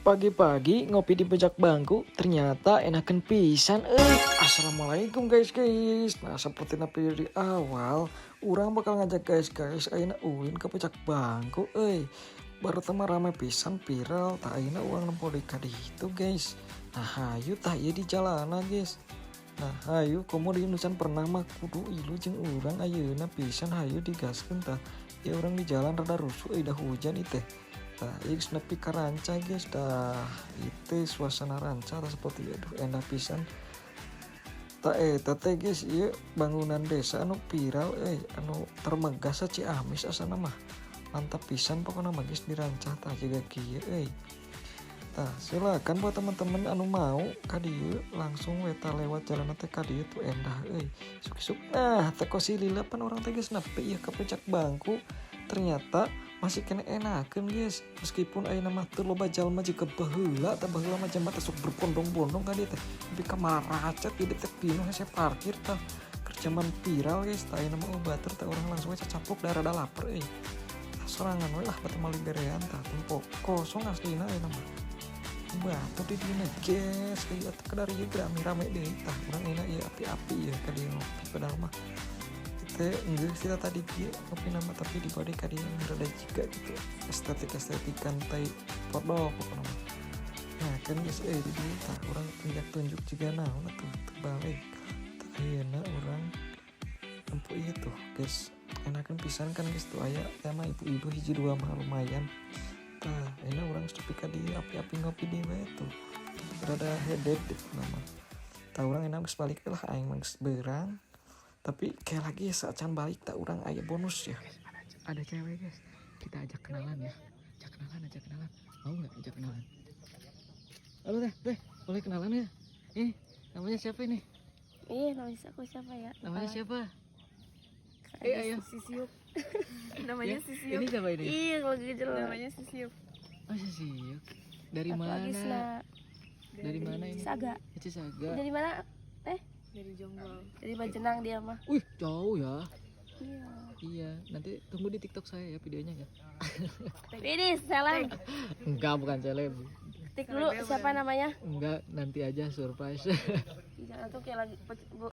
Pagi-pagi ngopi di puncak bangku ternyata enakan pisan eh. Assalamualaikum, guys guys. Nah, seperti video di awal, urang bakal ngajak guys guys ayeuna ulin ke puncak bangku eh. Baru mah rame pisan, viral. Tah, ayeuna urang nempo di itu, guys. Nah, hayu tah, ieu di jalanan, guys. Nah, hayu, komo di can pernah mah kudu ilu jeung urang ayeuna pisan, hayu digaskeun. Tah ya, urang di jalan rada rusuh euy, dah hujan ieu teh. Tah, ieu geus nepi ka Ranca, guys. Tah, itu suasana Ranca tah, seperti, aduh, enak pisan. Tah, eta teh, guys, ieu bangunan desa anu viral euy, anu termegah sa Ciamis asana mah. Mantap pisan pokoknya mah, guys, di Ranca tah jiga kieu euy. Tah, silakan buat teman-teman anu mau ka dieu langsung we tah, lewat jalan teh ka dieu tuh, endah euy. Isuk-isuk. Nah, teh kos lila pan urang teh geus nepi ya ka puncak bangku. Ternyata masih keneh enakeun, guys, meskipun ayeuna mah teu loba jalma jiga baheula. Tah, baheula mah jalma teh sok berbondong-bondong ka dieu teh, nepi ka maracet di teh, pinuh, hese parkir. Tah, keur zaman viral, guys. Tah, ayeuna mah oh batur. Tah, urang langsung aja caplok, da rada lapar euy. Tah, sorangan we lah batu meuli berean. Tah, tempo kosong aslina ayeuna mah, batur di dieu, guys. Kayak atuh kadar ieu rame-rame deui. Tah, urang enak ieu, api-api ya ka dieu ngopi, padahal mah teh enggak sih tadi kieu ngopi nama, tapi di body ka dieu rada juga gitu estetik estetikan tai podo pokoknya mah. Nah kan, guys, eh, di dieu tah urang tunjuk-tunjuk juga naon atuh terbalik. Tah, ayeuna urang tempo ieu tuh, guys, enakan pisan kan, guys. Tuh aya sama ibu-ibu hiji dua mah lumayan. Tah, ayeuna urang nepi ka dieu, api-api ngopi di we tuh, rada hedet gitu nama. Tah, urang enak geus balik lah, aing mah geus beurang, tapi kayak lagi saat can balik tak urang aya bonus ya. Ada cewek, guys, kita ajak kenalan ya, ajak kenalan, ajak kenalan. Mau nggak ajak kenalan? Halo, Teh, Teh, boleh kenalan ya? Ini namanya siapa ini? Iya, namanya aku siapa ya? Namanya Lupa. Siapa? Ada Eh, ayo. Sisiup. Namanya Ya, Sisiup. ini siapa ini? Iya, lagi jelas. Namanya Sisiup. Oh, Sisiup. Dari Aku mana? Agisna. Dari mana ini? Saga. Cisaga. Dari mana? Eh, Dari Jonggol. Dari Majenang dia mah. Wih, jauh ya. Iya. Iya, nanti tunggu di TikTok saya ya videonya ya. Ini seleb. Enggak, bukan seleb. Ketik dulu siapa namanya? Enggak, nanti aja surprise. Jangan tuh kayak lagi bu,